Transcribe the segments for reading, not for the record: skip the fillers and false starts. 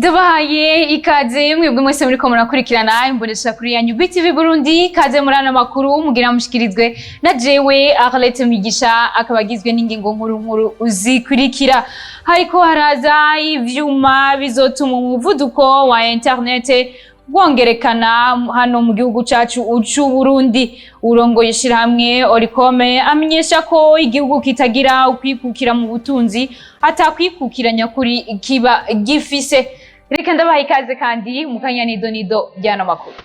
Ndabahaye ikaze mwebwe mwese muriko murakurikirana imbonesha kuri yanyu BTV Burundi. Ikaze muri ano makuru mugira mushikirizwe na jewe Arlette Migisha, akaba agizwe n'ingingo nkuru nkuru zikurikira: hariko haraza ivyuma bizotuma umuvuduko wa internet wongerekana hano mu gihugu cacu c'u Burundi. Urongoye ishirahamwe Olucome amenyesha ko igihugu kitagira ukwikukira mu butunzi atakwikukira nyakuri kiba gifise. Reka ndabaha ikaze kandi mu kanya nido nido ry'ano makuru.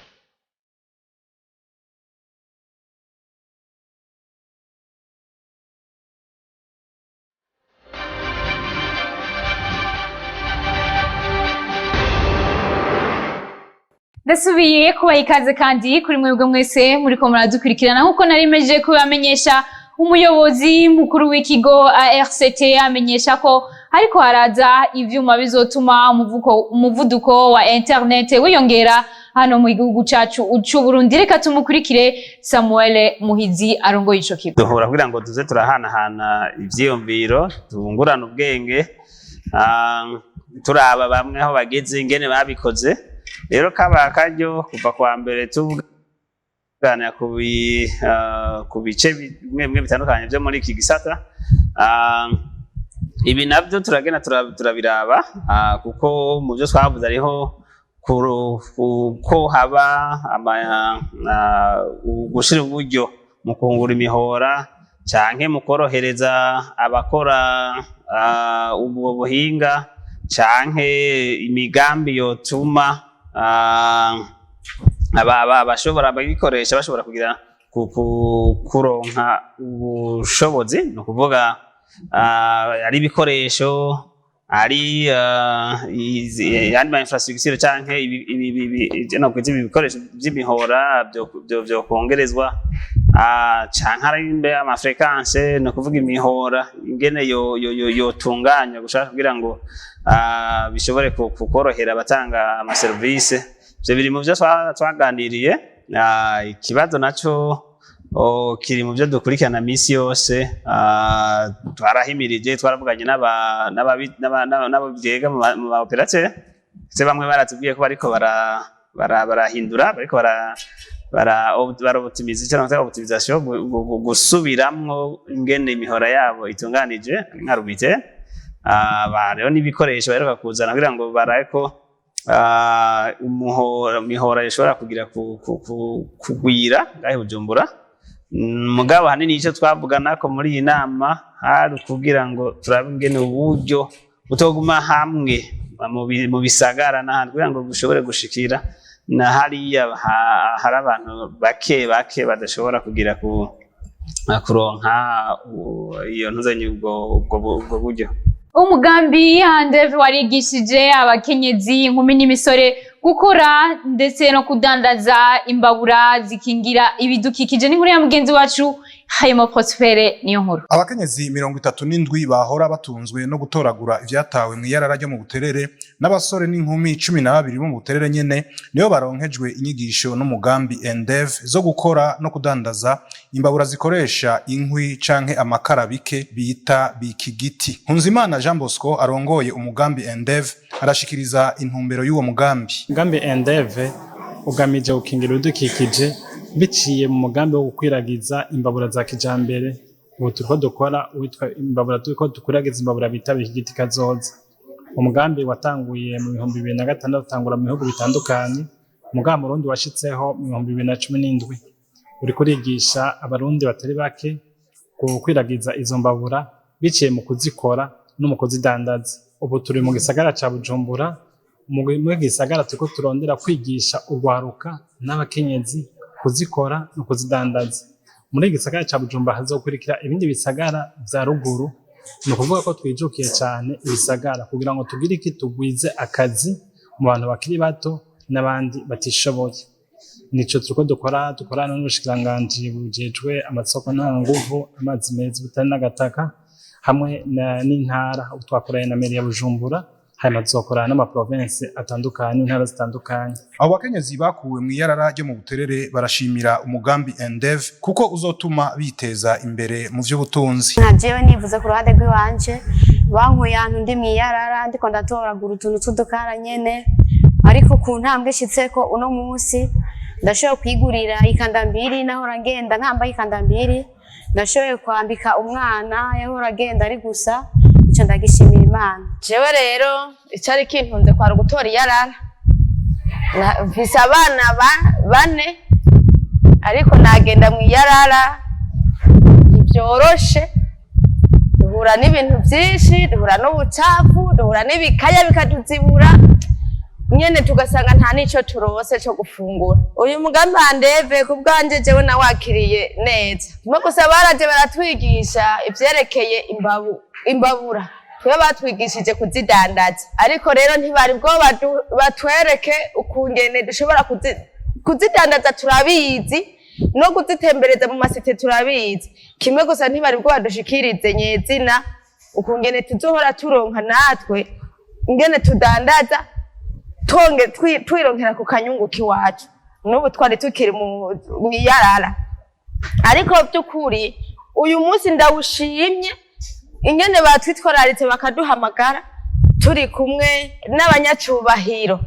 Ndasubiye kubaha ikaze kandi kuri mwebwe mwese muriko muradukurikirana. Nk'uko nari meje kubamenyesha, umuyobozi mukuru w'ikigo ARCT amenyesha ko hariko haraza ivyuma bizotuma umuvuduko wa internet wiyongera hano mu gihugu cacu c'u Burundi. Reka tumukurikire, Samuel Muhizi arongoye ico kigo. Duhura kugira ngo tuze turahanahana ivyiyumviro, tungurana ubwenge, turaba bamwe aho bageze, ingene babikoze. Rero kaba akaryo kuva kwa mbere tuganira ku bice bimwe bimwe bitandukanye vyo muri iki gisata. Ibi navyo turagenda turabiraba, kuko mu vyo twavuze hariho ko haba gushira uburyo mu kungura imihora canke mu korohereza abakora ubwo buhinga, canke imigambi yotuma abashobora ababikoresha bashobora kugira kuronka ubushobozi, ni ukuvuga ari ibikoresho, ari yandi ma infrastructure, canke no kwita ibi bikoresho vy'imihora vyo kongerezwa, canke ari mbe ama fréquence, ni ukuvuga imihora ingene yotunganywa gushaka kugira ngo bishobore kukorohera abatanga ama service. Ivyo biri mu vyo twaganiriye. Ikibazo naco kiri mu byo dukurikirana misi yose. Twarahimirije, twaravuganye n'abo vyega mu ba opérateur, ndetse bamwe baratubwiye ko bariko barahindura, bariko bara optimiza icyo nakwita optimisation, gusubiramwo ingene imihora yabo itunganije nka Lumitel. Rero n'ibikoresho baheruka kuzana kugira ngo barabe ko imihora ishobora kugira kugwira ngahe Bujumbura. Mugabo hanini icyo twavugana ko muri iyi nama hari kugira ngo turabe ingene uburyo butoguma hamwe mu bisagara n'ahandi, kugira ngo bushobore gushikira na hariya hari abantu bake bake badashobora kugira kuronka iyo ntuzanye ubwo buryo. Umugambi ANDEV warigishije abakenyezi, inkumi n'imisore gukora ndetse no kudandaza imbabura zikingira ibidukikije. N'inkuru ya mugenzi wacu Hayimo Prospere niyo nkuru. Abakenyezi 37 bahora batunzwe no gutoragura ivyatawe mw'iyarara ryo mu Buterere, n'abasore n'inkumi 12 bo mu Buterere nyene, nibo baronkejwe inyigisho n'umugambi ENDEV zo gukora no kudandaza imbabura zikoresha inkwi canke amakara bike bita bikigiti. Nkunzimana Jean Bosco arongoye umugambi ENDEV arashikiriza intumbero y'uwo mugambi. Umugambi ENDEV ugamije gukingira ibidukikije biciye mu mugambi wo gukwiragiza imbabura za kijambere. Ubu turiko dukora witwa imbabura, turiko dukwiragiza imbabura bita bikigiti kazoza. Umugambi watanguye mu 2006, utangura mu bihugu bitandukanye. Umugambi Urundi washitseho mu 2017, uriko urigisha Abarundi batari bake gukwiragiza izo mbabura biciye mu kuzikora no mu kuzidandaza. Ubu turi mu gisagara ca Bujumbura. Muri gisagara turiko turondera kwigisha urwaruka n'abakenyezi kuzikora no kuzidandaza. Muri iki gisagara ca Bujumbura hazokurikira ibindi bisagara vya ruguru. Ni ukuvuga ko twijukiye cane ibisagara kugira ngo tugire iki, tugwize akazi mu bantu bakiri bato n'abandi batishoboye. Nico turiko dukora, dukorana n'ubushikiranganji bujejwe amasoko ntanganguvu, amazi meza, ubutare n'agataka, hamwe n'intara. Ubu twakoranye na mairie ya Bujumbura, hanyuma tuzokorana n'ama province atandukanye, intara zitandukanye. Abo bakenyezi bakuwe mw'iyarara ryo mu Buterere barashimira umugambi ENDEV kuko uzotuma biteza imbere mu vy'ubutunzi. Nka jewe nivuze ku ruhande rw'iwanje, Bankuye ahantu ndi mw'iyarara, ndiko ndatoragura utuntu tw'udukara nyene, ariko ku ntambwe nshitseko uno munsi, ndashoboye kwigurira ikandambiri nahora ngenda ntambaye ikandambiri, ndashoboye kwambika umwana yahora agenda ari gusa. Ico ndagishimira Imana. Jewe rero icari kintunze kwari ugutora iyarara. Mfise abana bane, ariko nagenda mu iyarara ntibyoroshe. Duhura n'ibintu vyinshi, duhura n'ubucafu, duhura n'ibikaya bikatuzibura nyene, tugasanga nta n'ico turose co gufungura. Uyu mugambi ANDEV, ku bwanje jewe nawakiriye neza. Kimwe gusa, baraje baratwigisha ivyerekeye imbabura. Twe batwigishije kuzidandaza, ariko rero ntibari bwo batwereke ukungene dushobora kuzidandaza. Turabizi, no kuzitembereza mu masite turabizi. Kimwe gusa, ntibari bwo badushikirize nyezina ukungene tuzohora turonka natwe ingene tudandaza, tonge twironkera ku kanyungu k'iwacu. N'ubu twari tukiri mw'iyarara, ariko by'ukuri uyu munsi ndawushimye ingene batwitwararitse, bakaduhamagara turi kumwe n'abanyacubahiro.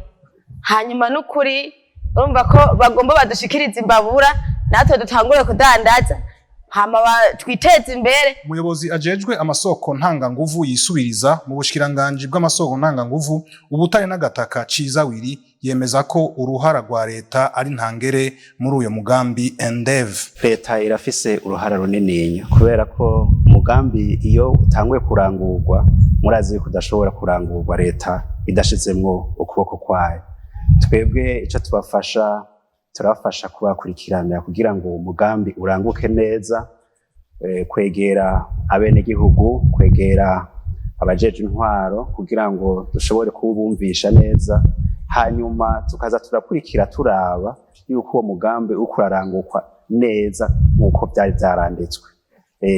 Hanyuma n'ukuri urumva ko bagomba badushikiriza imbabura, natwe dutangure kudandaza, hama twiteze imbere. Umuyobozi ajejwe amasoko ntanganguvu yisubiriza mu bushikiranganji bw'amasoko ntanganguvu, ubutare n'agataka, Ciza Wiri, yemeza ko uruhara rwa leta ari ntangere muri uyo mugambi ENDEV. Leta irafise uruhara runininya, kubera ko umugambi iyo utanguye kurangurwa, murazi yuko udashobora kurangurwa leta idashizemwo ukuboko kwayo. Twebwe ico tubafasha, turabafasha kubakurikirana kugira ngo umugambi uranguke neza, kwegera abenegihugu, kwegera abajeje intwaro, kugira ngo dushobore kuwubumvisha neza. Hanyuma tukaza turakurikira, turaba yuko uwo mugambi uriko urarangurwa neza nk'uko vyari vyaranditswe.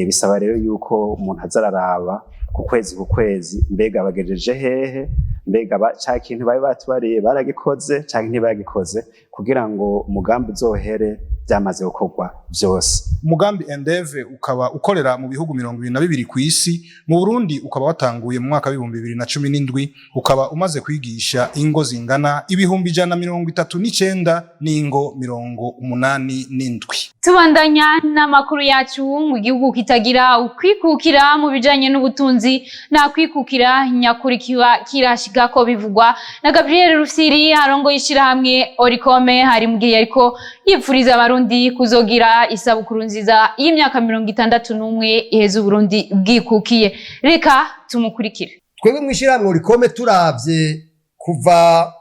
Bisaba rero yuko umuntu aza araraba ku kwezi ku kwezi: mbega bagejeje hehe? Mbega ca kintu bari batubariye baragikoze canke ntibagikoze? Kugira ngo umugambi uzohere vyamaze gukorwa vyose. Umugambi ENDEV ukaba ukorera mu bihugu 22 ku isi. Mu Burundi ukaba watanguye mu mwaka w'2017, ukaba umaze kwigisha ingo zingana 139,000 n'ingo 87. Tubandanya n'amakuru yacu. Mu gihugu kitagira ukwikukira mu bijanye n'ubutunzi, nta kwikukira nyakuri kiba kirashikako, bivugwa na Gabriel Rufyiri arongoye ishirahamwe Orikome. Hari mu gihe yariko yipfuriza abarundi kuzogira isabukuru nziza y'imyaka 61 iheze Uburundi bwikukiye. Reka tumukurikire. Twebwe mw'ishirahamwe Orikome, turavye kuva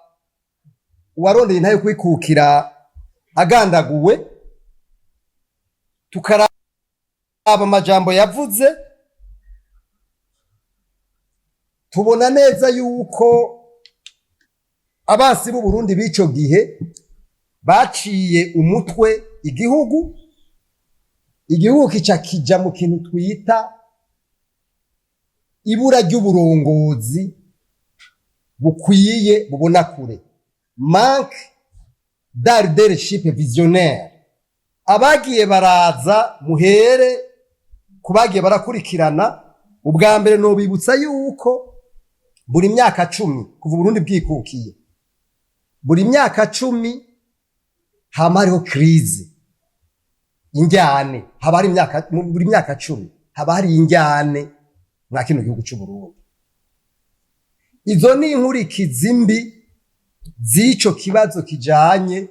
uwarondeye intahe yo kwikukira agandaguwe, tukaraba amajambo yavuze, tubona neza yuko abansi b'Uburundi b'ico gihe baciye umutwe igihugu, igihugu kica kija mu kintu twita ibura ry'uburongozi bukwiye, bubona kure, manque de leadership visionnaire. Abagiye baraza, muhere ku bagiye barakurikirana, ubwa mbere nobibutsa yuko buri myaka 10 kuva Burundi bwikukiye, buri myaka 10 hama hariho crise, injyane. Haba hari imyaka, buri myaka 10 haba hari injyane mwa kino gihugu c'u Burundi. Izo ni inkurikizi mbi z'ico kibazo kijanye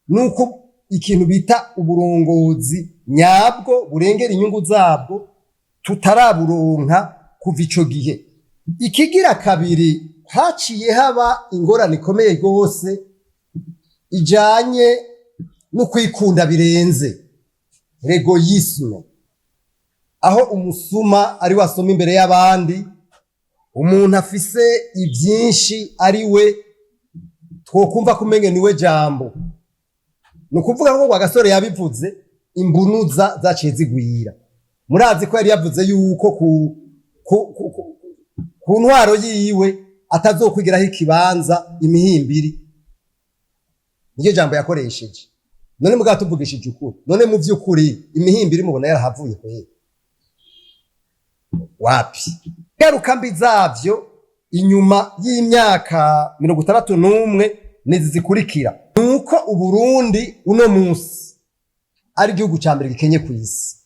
nuko ikintu bita uburongozi nyabwo burengera inyungu zabwo tutaraburonka kuva ico gihe. Ikigira kabiri, haciye haba ingorane ikomeye rwose ijanye no kwikunda birenze, l'égoïsme, aho umusuma ari wasoma imbere y'abandi, umuntu afise ibyinshi ari we twokumva ko umenge niwe jambo. Ni ukuvuga ko Rwagasore yabivuze, imbunuza zaciye zigwira. Murazi ko yari yavuze yuko ku ntwaro yiwe atazokwigiraho ikibanza imihimbiri, niryo jambo yakoresheje. None mugabo tuvugishije ukuri, none mu vy'ukuri imihimbiri mubona yarahavuye kweri? Wapi. Ingaruka mbi zavyo inyuma y'imyaka 61 nizi zikurikira: nuko Uburundi uno munsi ari igihugu ca mbere gikenye ku isi.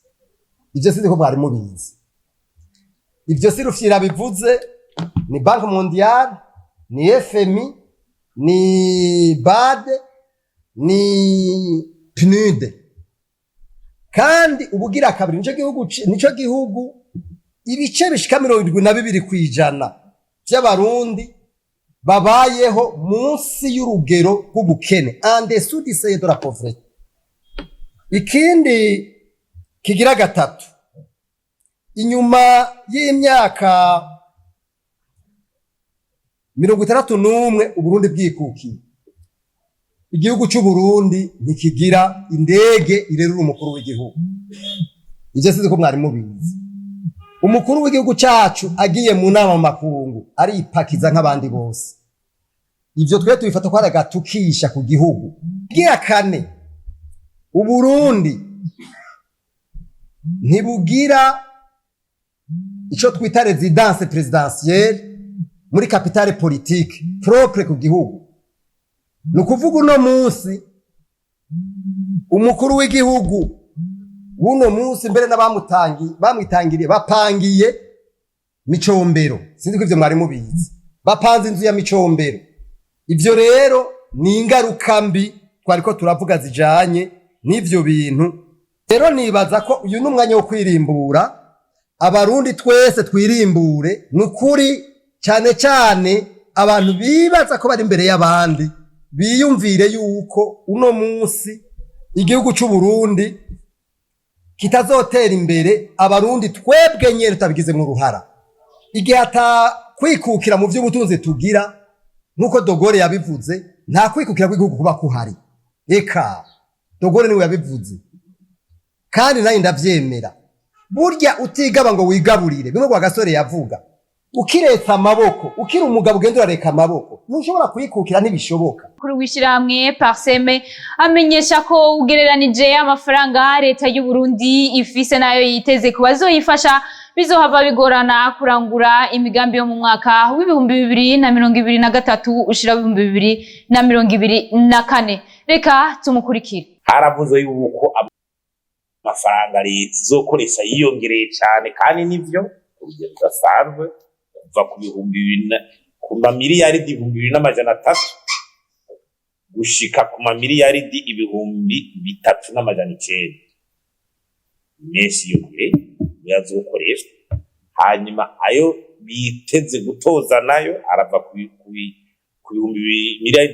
Ivyo sinzi ko mwari mubizi. Ivyo si Rufyira bivuze, ni Banque mondiale, ni FMI, ni BAD, ni PNUD. Kandi ubugira kabiri, nico gihugu ibice bishika 72% vy'Abarundi babayeho munsi y'urugero rw'ubukene, en dessous du seuil de la pauvreté. Ikindi kigira gatatu, inyuma y'imyaka 61 Uburundi bwikukiye, igihugu c'Uburundi ntikigira indege irerura umukuru w'igihugu. Ivyo sinzi ko mwari mubizi. Umukuru w'igihugu cacu agiye mu nama mu makungu aripakiza nk'abandi bose. Ivyo twe tubifata ko ari agatukisha ku gihugu. Igira kane, Uburundi ntibugira ico twita résidence présidentielle muri capitale politique propre ku gihugu. Ni ukuvuga uno munsi umukuru w'igihugu w'uno munsi mbere n'abamutangiye bamwitangiriye bapangiye Micombero. Sinzi ko ivyo mwari mubizi, bapanze inzu ya Micombero. Ivyo rero ni ingaruka mbi twariko turavuga zijanye n'ivyo bintu. Rero nibaza ko uyu ni umwanya wo kwirimbura. Abarundi twese twirimbure, ni ukuri, cyane cyane abantu bibaza ko bari imbere y'abandi biyumvire yuko uno munsi igihugu c'u Burundi kitazotera imbere Abarundi twebwe nyene tutabigizemwo uruhara. Igihe ata kwikukira mu vy'ubutunzi tugira, nk'uko De Gaulle yabivuze, nta kwikukira kw'igihugu kuba kuhari. Eka De Gaulle niwe yabivuze, kandi nanjye ndavyemera. Burya utigaba ngo wigaburire, bimwe kwa gasore yavuga, ukiretse amaboko, ukiri umugabo ugenda urareka amaboko, ntushobora kwikukira, ntibishoboka. Mukuru w'ishirahamwe PARCEM amenyesha ko ugereranije amafaranga leta y'u Burundi ifise nayo yiteze ku bazoyifasha, bizohava bigorana kurangura imigambi yo mu mwaka w'2023 ushira 2024. Reka tumukurikire. Haravuze yuko amafaranga leta izokoresha yiyongereye cyane, kandi nivyo, urugero rudasanzwe, kuva ku bihumbi bibiri ku mamiliyaridi 2300 gushika ku mamiliyaridi 3900, menshi yiyongereye niyo azokoreshwa. Hanyuma ayo biteze gutoza nayo arava ku miliyaridi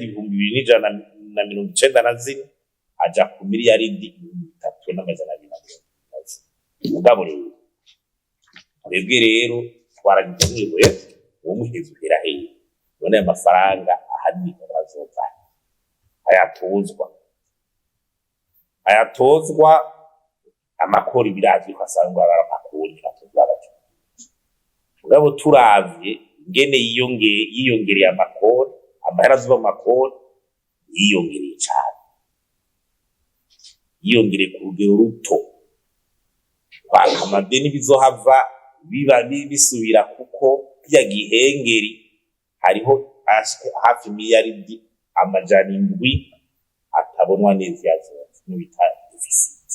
2194 aja ku miliyaridi 3224. Mugabo rero twebwe rero twaragize mwibuye uwo muhezi uhera hehe? None ayo mafaranga ahanini azova ayatozwa amakori. Birazwi ko asanzwe ari amakori atozwa abacuruzi. Mugabo turavye ingene yiyongereye amakori, amahera azuba amakori yiyongereye cane, yiyongereye ku rugero ruto. Kwaka amadeni bizohava biba bisubira, kuko kirya gihengeri hariho hafi miliyaridi 700 atabonwa neza yazoza, n'ibita déficit.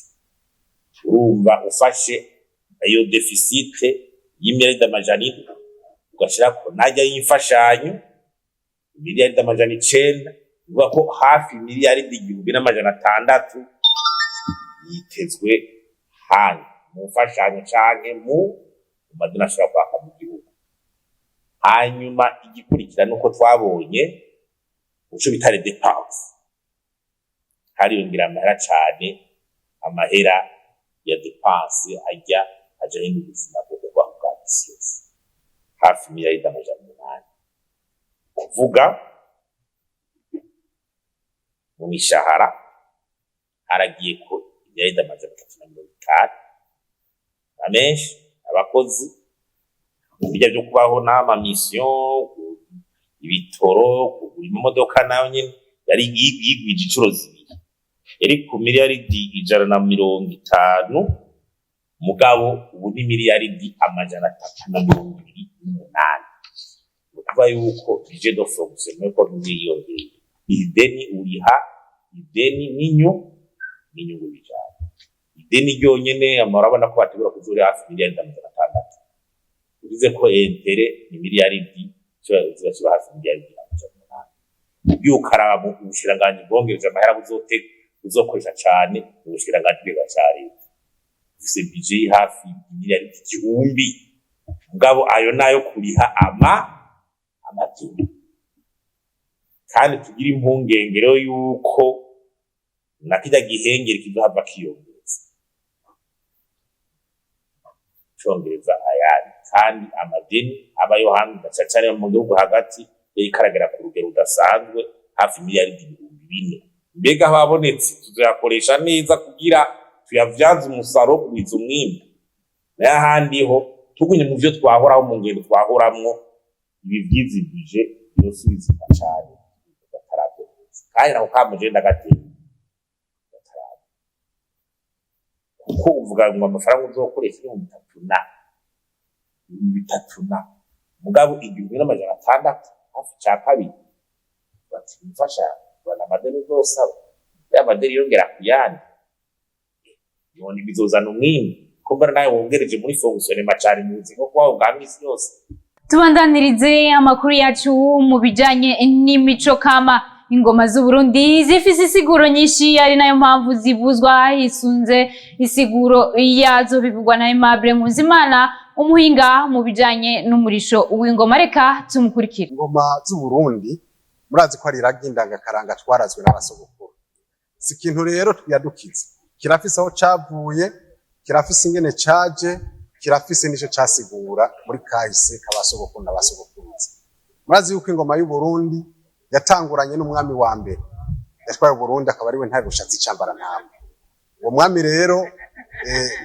Urumva ufashe iyo déficit y'imiliyaridi 700 ugashirako najya y'imfashanyo miliyaridi 900, bivuga ko hafi miliyaridi 1600 yitezwe handi mu mfashanyo canke mu madeni ashobora kwaka mu gihugu. Hanyuma igikurikira nuko twabonye uco bita les dépenses hariyongera amahera cane, amahera ya dépenses ajya ajanye n'ubuzima bwo kubaho bwa misi yose, hafi miliyaridi 800, kuvuga mu mishahara haragiye ko miliyaridi 350, amenshi abakozi bijya byo kubaho n'ama mission, ibitoro, kugura imodoka nayo nyene yari yigwije incuro zibiri, yari ku miliyaridi 150. Mugabo ubu ni 328 miliyari. Ni ukuvuga yuko budget de fonctionnement ko yiyongeye. Ideni uriha ideni n'inyungu bijana. Ideni ryonyene murabona ko bategura kuzuri hafi 600 miliyari. Ugize ko intérêts ni miliyaridi ziba hafi 800 miliyari. Ugiye ukaraba mu ubushikiranganji bwongereje amahera buzokoresha cane, ubushikiranganji bw'igihugu ca leta bufise budget iri hafi 1000 miliyari. Mugabo ayo nayo kuriha amadeni, kandi tugira impungenge rero yuko na kirya gihengeri kizohava kiyongereza congereza ayandi, kandi amadeni aba yo hanze na cane cane mu gihugu hagati yariko aragera ku rugero rudasanzwe, hafi 4000 miliyari. Mbega aho abonetse tuzoyakoresha neza kugira tuyavyaze umusaruro wo kugwiza umwimbu? Nayo ahandi ho tugumye mu vyo twahoraho, mu ngendo twahoramwo, ibi vyizigije yosubiza inyuma cane bataravye neza. Kandi nako kamo je ndagateye bataravye, kuko uvuga ngo amafaranga uzokoresha 3000 na 3000 na, mugabo 1600, hafi ca kabiri, bati mfasha bana amadeni uzosaba ya madeni yongera kuyandi, none bizozana umwimbu ko mbona nawe wongereje muri fonctionnement cane mu buzima bwawe bwa misi yose? Tubandanirize amakuru yacu mu bijanye n'imico kama. Ingoma z'Uburundi zifise isiguro nyinshi, ari nayo mpamvu zivuzwa hisunze isiguro yazo, bivugwa na Aimable Nkuzimana, umuhinga mu bijanye n'umurisho w'ingoma. Reka tumukurikire. Ingoma z'Uburundi murazi ko ari iragi ndangakaranga twarazwe n'abasogokuru. Si ikintu rero twiyadukiza, kirafise aho cavuye, kirafise ingene caje, kirafise n'ico casigura muri kahise k'abasogokuru n'abasogokuruza. Murazi yuko ingoma y'Uburundi yatanguranye n'umwami wa mbere yatwaye Uburundi, akaba ariwe Ntare Rushatsi Cambarantama. Uwo mwami rero,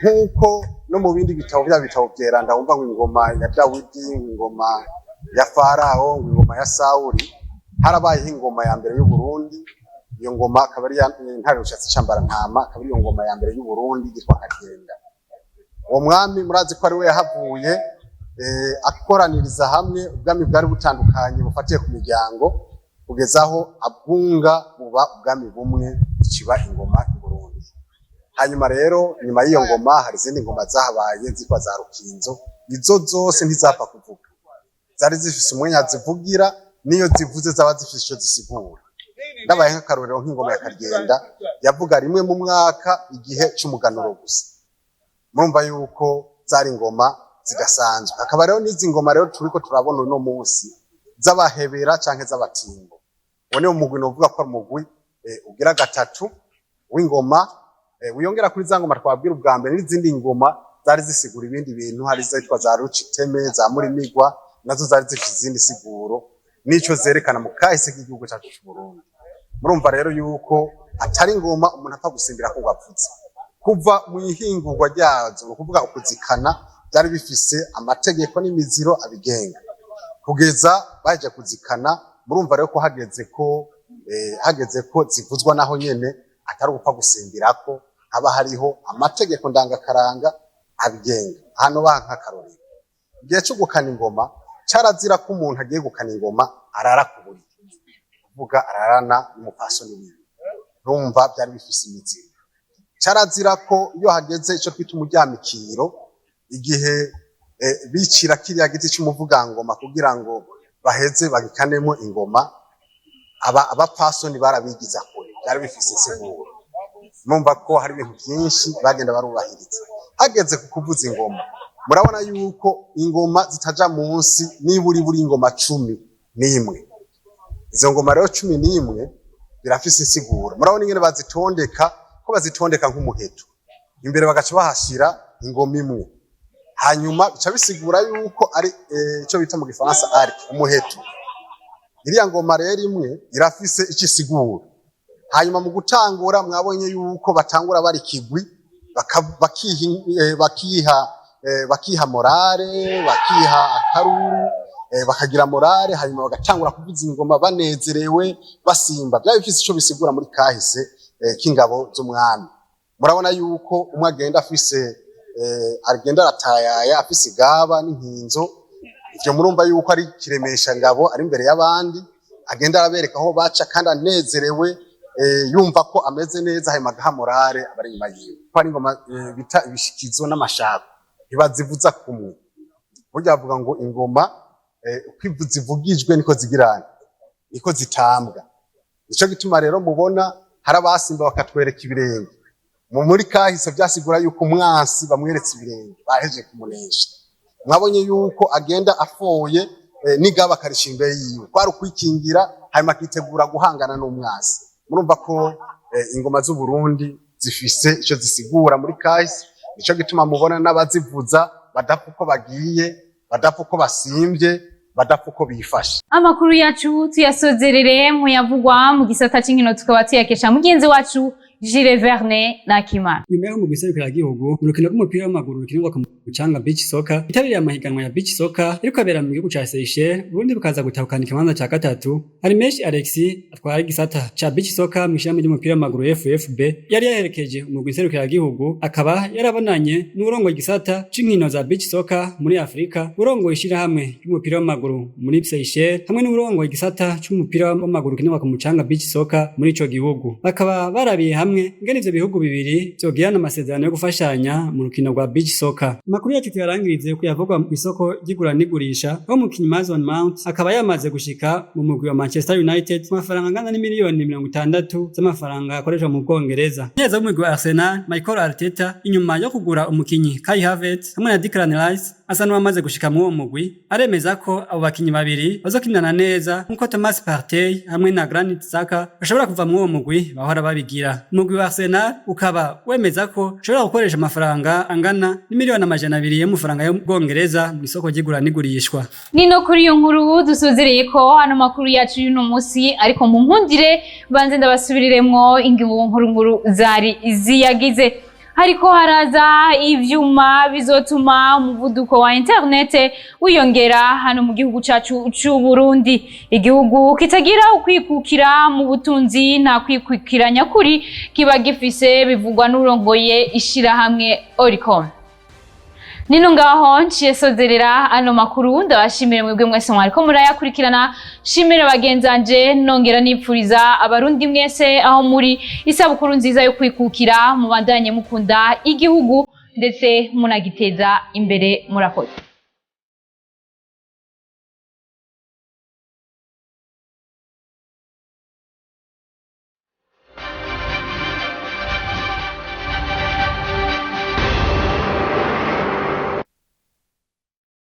nk'uko no mu bindi bitabo bya bitabo vyeranda wumva ngo ingoma ya Dawidi, ingoma ya Farawo, ngo ingoma ya Sawuli, harabayeho ingoma ya mbere y'Uburundi. Iyo ngoma akaba ari Ntare Rushatsi Cambarantama, akaba ari iyo ngoma ya mbere y'Uburundi yitwa Kagenda. Uwo mwami murazi ko ari we yahavuye akoraniriza hamwe ubwami bwari butandukanye bufatiye ku miryango, kugeza aho abwunga buba ubwami bumwe, ikiba ingoma y'Uburundi. Hanyuma rero nyuma y'iyo ngoma hari izindi ngoma zahabaye zitwa za Rukinzo. Izo zose ntizapfa kuvuga, zari zifise umwanya zivugira, niyo zivuze zaba zifise ico zisigura. Ndabaye nk'akarorero, nk'ingoma ya Karyenda yavuga rimwe mu mwaka igihe c'umuganuro gusa. Murumva yuko zari ingoma zidasanzwe. Hakaba rero n'izi ngoma rero turiko turabona uno munsi z'abahebera canke z'abatimbo. Uwo niwo mugwi novuga ko ari umugwi ugira gatatu w'ingoma, wiyongera kuri za ngoma twabwira ubwa mbere n'izindi ngoma zari zisigura ibindi bintu. Hari izitwa za Ruciteme, za Murimigwa, nazo zari zifite izindi siguro n'ico zerekana mu kahise k'igihugu cacu c'Uburundi. Murumva rero yuko atari ingoma umuntu apfa gusimbira ko ngo avuze. Kuva mu ihingurwa ryazo, ni ukuvuga ukuzikana, byari bifise amategeko n'imiziro abigenga kugeza baje kuzikana. Murumva rero ko hageze ko zivuzwa, naho nyene atari ugupfa gusimbirako, haba hariho amategeko ndangakaranga abigenga. Hano baha nk'akarorero, igihe co gukana ingoma carazira ko umuntu agiye gukana ingoma arara ku buriri, kuvuga ararana n'umupfasoni wiwe. Urumva byari bifise imiziro. Carazira ko iyo hageze ico twita umuryamikiro, igihe bicira kiriya giti c'umuvugangoma kugira ngo baheze bagikanemo ingoma, aba abapfasoni barabigiza kure. Byari bifise insiguro. Murumva ko hari ibintu byinshi bagenda barubahiriza. Hageze ku kuvuza ingoma, murabona yuko ingoma zitaja munsi niburi buri ingoma 11. Izo ngoma rero 11 birafise insiguro. Murabona ingene bazitondeka, ko bazitondeka nk'umuheto, imbere bagaca bahashira ingoma imwe. Hanyuma bica bisigura yuko ari ico bita mu gifaransa arc, umuheto. Iriya ngoma rero imwe irafise ico isigura. Hanyuma mu gutangura mwabonye yuko batangura bari kigwi, bakiha morale, bakiha akaruru, bakagira morale, hanyuma bagatangura kuvuza ingoma banezerewe, basimba. Byaba bifise ico bisigura muri kahise k'ingabo z'umwami. Murabona yuko umwe agenda afise agenda aratayaya afise igaba n'inkinzo. Ivyo murumva yuko ari kiremesha ngabo, ari imbere y'abandi, agenda arabereka aho baca kandi anezerewe, yumva ko ameze neza, hanyuma agaha morale abari inyuma yiwe. Ko ari ingoma bita ibishikizo n'amashako, ntibazivuza kumwe. Burya bavuga ngo ingoma uko zivugijwe niko zigirana, niko zitambwa. Nico gituma rero mubona hari abasimba bakatwereka ibirenge. Muri kahise vyasigura yuko umwansi bamweretse ibirenge bahejeje kumunesha. Mwabonye yuko agenda afoye n'igaba akarisha imbere yiwe, kwari ukwikingira, hanyuma akitegura guhangana n'umwansi. Murumva ko ingoma z'u Burundi zifise ico zisigura muri kahise. Nico gituma mubona n'abazivuza badapfa uko bagiye, badapfa uko basimvye, badapfa uko bifashe. Amakuru yacu tuyasozerere muyavugwa mu gisata c'inkino, tukaba tuyakesha mugenzi wacu Gilles Verne Nakimana. Nyuma y'aho mu gihugu mu rukino rw'umupira w'amaguru rukinirwa ku mucanga, beach soccer, bitabiriye amahiganwa ya beach soccer iriko abera mu gihugu ca Seychelles, Burundi bukaza gutahukana ikibanza ca gatatu. Hari menshi Alexis atwara igisata ca beach soccer mw'ishirahamwe ry'umupira w'amaguru FFB, yari yaherekeje umugwi gihugu, akaba yarabonanye n'uwurongoye igisata c'inkino za beach soccer muri Afrika, urongoye ishirahamwe ry'umupira w'amaguru muri Seychelles, hamwe n'uwurongoye igisata c'umupira w'amaguru ukinirwa ku mucanga, beach soccer, muri ico gihugu. Bakaba barabiye hamwe ingene ivyo bihugu bibiri vyogirana amasezerano yo gufashanya mu rukino rwa beach soccer. Amakuru yacu tuyarangirize kuyavugwa mw'isoko ry'igura n'igurisha, aho umukinyi Mason Mount akaba yamaze gushika mu mugwi wa Manchester United ku mafaranga angana n'imiliyoni 60 z'amafaranga akoreshwa mu Bwongereza. Umumenyereza w'umugwi wa Arsenal Michael Arteta, inyuma yo kugura umukinyi Kai Havertz hamwe na Declan Rice asa n'uwamaze gushika muri uwo mugwi, aremeza ko abo bakinyi babiri bazokinana neza nk'uko Thomas Partey hamwe na Granit Xhaka bashobora kuva muri uwo mugwi bahora babigira. Umugwi wa Arsenal ukaba wemeza ko ushobora gukoresha amafaranga angana n'imiliyoni 200 y'amafaranga yo mu Bwongereza mw'isoko ry'igura n'igurishwa. Nino kuri iyo nkuru dusozereye ko hano makuru yacu y'uno munsi, ariko mu nkundire banze ndabasubiriremwo ingingo nkuru nkuru zari ziyagize. Hariko haraza ivyuma bizotuma umuvuduko wa interinete wiyongera hano mu gihugu cacu c'u Burundi. Igihugu kitagira ukwikukira mu butunzi nta kwikukira nyakuri kiba gifise, bivugwa n'urongoye ishirahamwe Oricom. Nino ngaho nciye sozerera ano makuru. Ndabashimire mwebwe mwese mwariko murayakurikirana, shimire bagenzanje, nongera nipfuriza abarundi mwese aho muri isabukuru nziza yo kwikukira. Mubandanye mukunda igihugu ndetse munagiteza imbere. Murakoze.